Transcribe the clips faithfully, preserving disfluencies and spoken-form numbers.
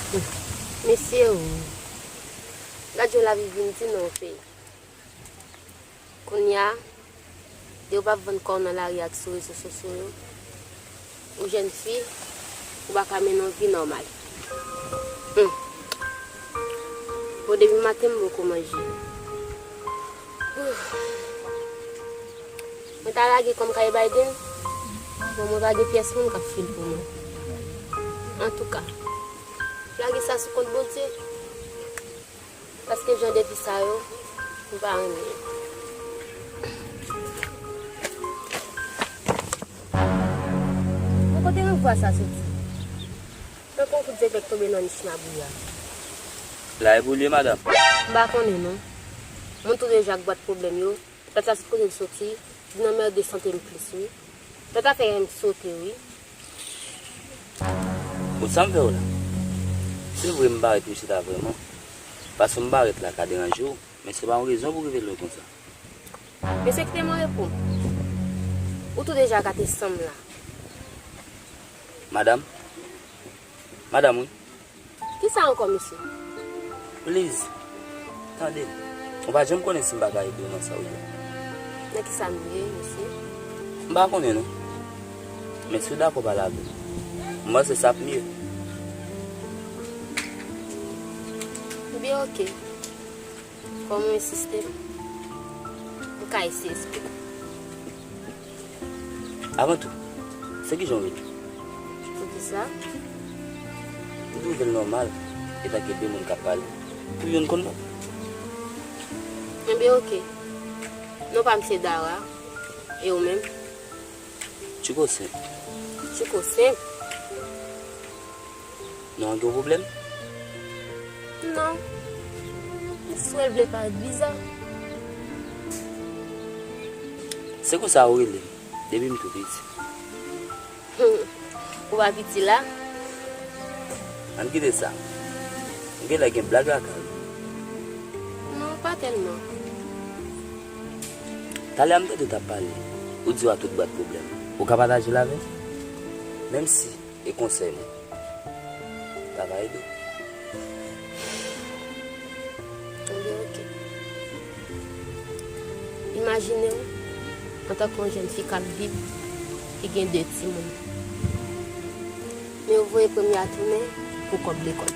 Mesye o, gad jan lavi vin di nan yon peyi. Kounye a, depi w p ap vann kò w nan lari ak sou rezo sosyo yo, ou jèn fi, ou pa ka mennen yon vi nòmal. Hmm. Bon, depi maten m poko manje. Mwen ta lage kò m kay Biden, bon, mwen pa gen pyès moun k ap fil pou mwen. Antouka, lage sa sou kont Bondye. Paske jan de vi sa yo, m pa renmen yo. Bon, kote renvwa sa soti? Tankou yon kout zepè k tonbe nan nich mabouya. La evolye, madanm. M pa konnen, non. Moun tou deja ak bwat pwoblèm yo. Pèt la sot kote l soti, vin anmède sante m plis, wi. Pèt la fè kè m sote, wi. Bon, sa m fè w la? Se vre m parèt ou chita vrèman. Fason m parèt la ka deranje w, men se pa yon rezon pou w rive lwen konsa. Mesye, kite m an repo. Ou tou deja gate san m la. Madanm? Madanm, wi. Kisa ankò, mesye? Please, tande. Ou pa janm konnen si m pa ka ede w nan sa w ye. Nan kisa m ye, mesye? M pa konnen, non. Men si w dakò pale avè m, m panse sa ap miye. Ebyen, oke. Kòm ou ensiste, m ka eseye esplike. Avan tou, se kijan w rele? Poukisa? M twouve l nòmal, etanke de moun k ap pale, pou youn konn lòt. Ebyen, oke. Non pa m se Dara, e ou menm? Tchouko Senp. Tchouko Senp? Non, gen yon pwoblèm? Non. M swè l vle parèt biza. Se konsa yo rele m depi m tou piti. Ou pa piti la. Ann kite sa. M genlè gen blag lakay ou. Non, pa tèlman. Talè a m tande w t ap pale, ou di w a tout bwat pwoblèm. Ou ka pataje l avè m? Menm si e konsèy mwen. Sa va ede w. Ebyen, oke. Imajine w antanke yon jèn fi k ap viv, ki gen de timoun. Men yo voye premye a tounen pou kòb lekòl.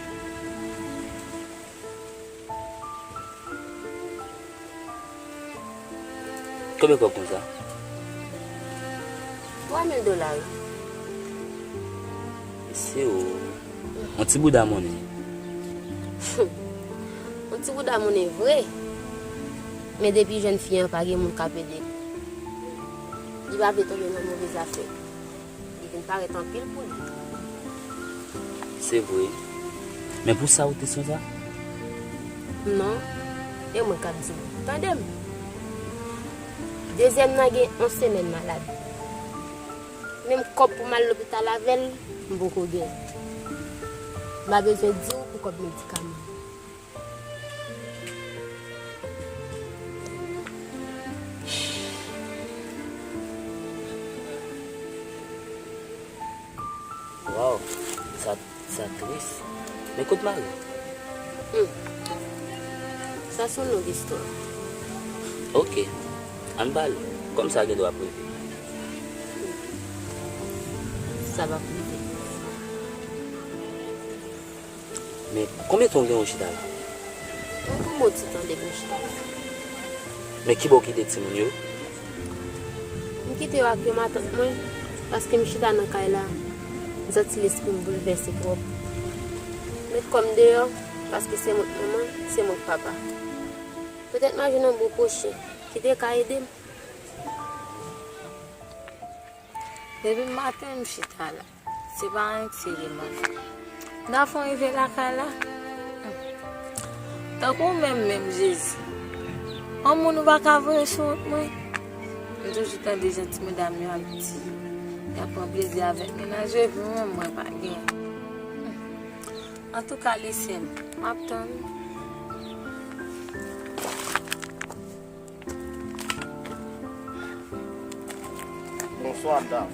Konbyen kòb konsa? Twa mil dola, wi. Mesye o. Yon ti bouda monnen. Yon ti bouda monnen vre. Men depi jèn fi an pa gen moun k ap ede l, li pa vle tonbe nan move zafè. Li vin parèt anpil pou li. Se vre. Men pou sa ou te sonje sa? Non. E mwen k ap di w. Tande m. Dezyèm nan gen yon semèn malad. Menm kòb pou m al lopital avè l, m poko gen. M pa bezwen di w pou kòb medikaman. Waw, sa, sa tris. Men kot mari w? Hmm. Sa se yon long istwa. Oke, ann pale. Kòm sa gen dwa ap rive. Sa p ap rive. Men, konbyen tan w gen w chita la? Yon bon ti tan depi m chita la. Men kibò w kite timoun yo? M kite yo ak yon matant mwen, paske m chita nan kay la, m santi lespri m boulvèse twòp. Met kò m deyò, paske se mwen k manman, se mwen k papa. Petèt m a jwenn yon bon pwochen ki te ka ede m. Depi maten m chita la, se pa anyen serye m ap fè. Nan fon rive lakay la, hmm, tankou w menm menm, Jezi. Yon moun ou pa ka voye sou wout mwen. M toujou tande jan ti medam yo ap di, y ap pran plezi avèk mennaj yo, epi mwen menm, mwen pa gen. Hmm. Antouka, Lesyèl, m ap tann ou. Bonswa, dam.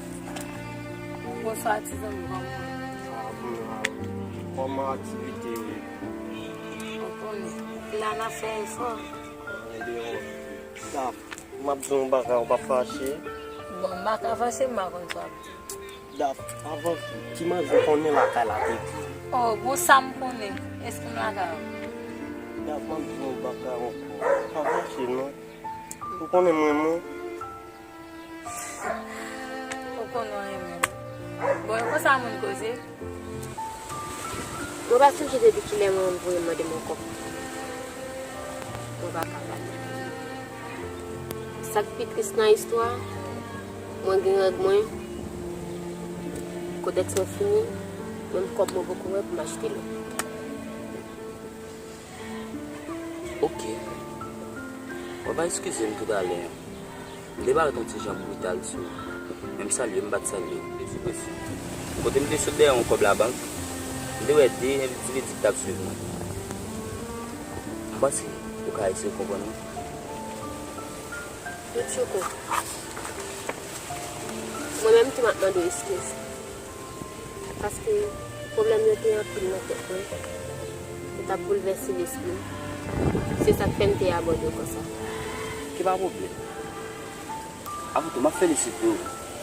Bonswa, ti zanmi, kòman w ye? Sa va pou mwen, sa va. Kòman aktivite yo ye? Ou konnen, la n ap fè efò. Daf, m ap di w yon bagay, ou p ap fache? Bon, m pa ka fache, m pa konn sa w ap di. Daf, avan tou, ki manzè w konnen lakay la te ki? Oh, bon, sa m konnen. Èske m lakay ou? Daf, m ap di w yon bagay ankò. Pa fache non. Ou konnen m renmen w. Ou konnen w renmen m. Bon, e konsa moun koze? Mwen pa sonje depi kilè manman m voye m mande m yon kòb. Mwen pa ka pale. Sa k pi tris nan istwa, mwen gen règ mwen, kodèks mwen fini, menm kòb mwen poko wè pou m achte lòt. Ok. Ou va eskize m toutalè. M te parèt yon ti jan brital sou ou. Men m salye, m pa t salye w. Depi presi. Kote m te sot dèyè yon kòb labank, m te wè de endividi k t ap swiv mwen. M panse ou ka eseye konprann mwen. Tchouko, mwen menm tou m ap mande w eskiz. Paske pwoblèm yo te anpil nan tèt mwen. Yo t ap boulvèse lespri m. Se sa k fè m te abòde w konsa. Ki pa pwoblèm. Avan tou, m ap felisite w,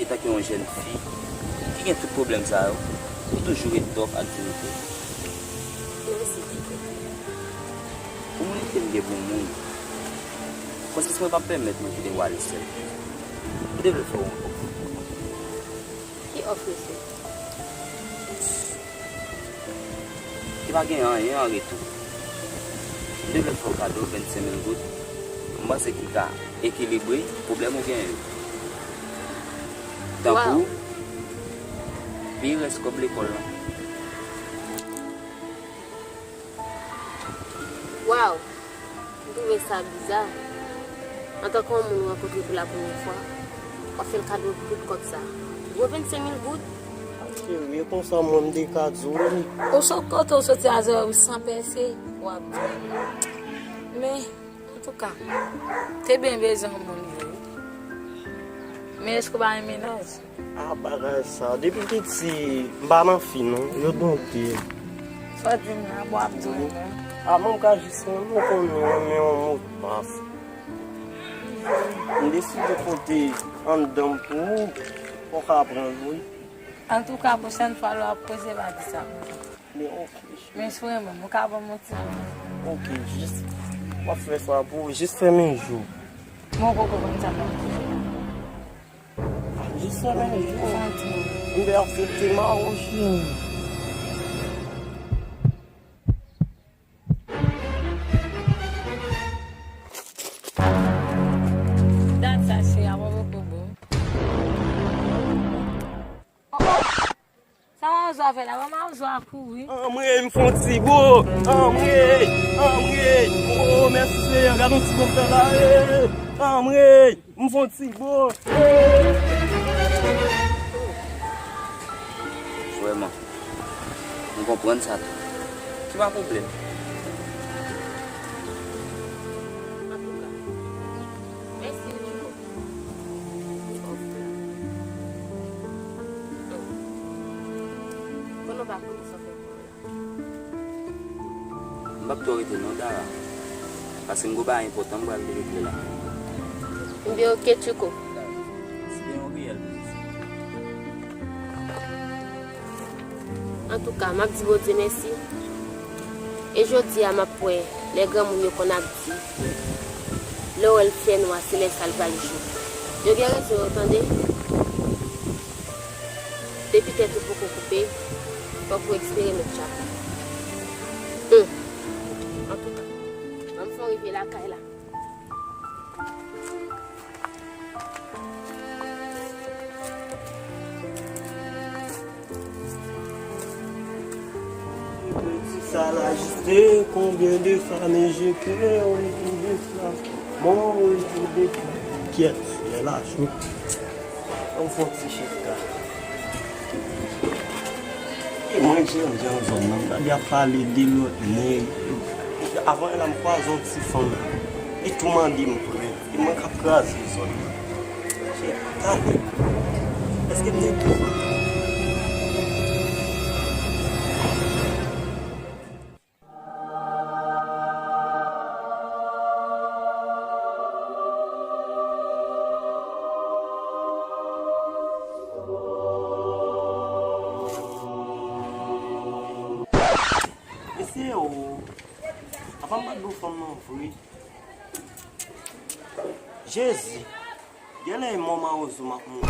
etanke yon jèn fi ki gen tout pwoblèm sa yo, ou toujou ret dwòt ak diyite. Mèsi, Tchouko. Pou moun ki m gen pou moun, konsyans mwen p ap pèmèt mwen kite w ale sèl. M te vle fè w yon ofè. Ki ofè, mesye? Ki pa gen anyen an retou. M te vle fè w kado vennsenk mil goud. M panse ki ka ekilibre pwoblèm ou genyen yo. Tankou, wow, peye rès kòb lekòl lan. Wow! M twouve sa biza. Antanke yon moun ou rankontre pou la premyè fwa, w ap fè l kado tout kòb sa. Gwo vennsenk mil goud? Cheri, e konsa mwen m te ka di w wi. Ou sot kote w soti a zèro san pèse, w ap di. Men, antouka, te byen bezwen yon moun vre wi. Men èske w pa gen mennaj? A, bagay sa, depi piti, m pa nan fi non, yo donte. Sa w di m nan, bon, ap di w non. A, mwen m ka jis renmen w konnen renmen yon modpas. M deside pote anndan m pou ou, fò w ka pran l wi. Antouka, pwochèn fwa lè w ap koze, pa di sa konsa. Men ok. Men si w renmen m, ou ka ban m yon ti mo. Ok, jis, w ap fè sa pou ou, jis fèmen je w. Men w poko konn sa m ap di. Jis fèmen je w. Fè yon ti mo. M vle aksepte mawon cheri. Dat sa cheri, a poko bon. Oh, oh. Sa mawozo a fè la? Ban mawozo a kouri. Anmwey, m fè yon ti bo. Anmwey, anmwey. Oh, mèsi Seyè. Gade yon ti bo m fè la. Eh, anmwey, m fè yon ti bo. Eh. Vrèman, m konprann sa tou. Ki pa pwoblèm. Antouka, mèsi Tchouko. Konnen w pa konnen sa w fè pou mwen la. M p ap twò rete non, Dara. Paske m gen yon bagay enpòtan m pral regle la. Ebyen, ok, Tchouko. Se te yon reyèl plezi. Antouka, m ap di Bondye mèsi. E jodi a, m ap wè lè granmoun yo konn ap di, lè w wè l fè nwa, se lè sa l pral jou. Yo gen rezon yo, tande. Depi tèt ou poko koupe, fòk ou espere lòt chapit. Hum. Antouka, ban m fè w rive lakay la. Sa la jis de konbyen de fwa men je kè ou retwouve sa. Mò ou retwouve kèt, lè la cho. Ann fè yon ti chita. E mwen, jan, jan zòn nan, m gade y ap pale de lòt nèg. Avan la, m kwaze yon ti fanm. Li tou mande m prè. E mwen k ap kraze zòn nan. Chè, talè. Èske m te di w? Teo, apa m pa t di w fanm nan vre? Jezi, genlè e mò mawozo m ap mouri.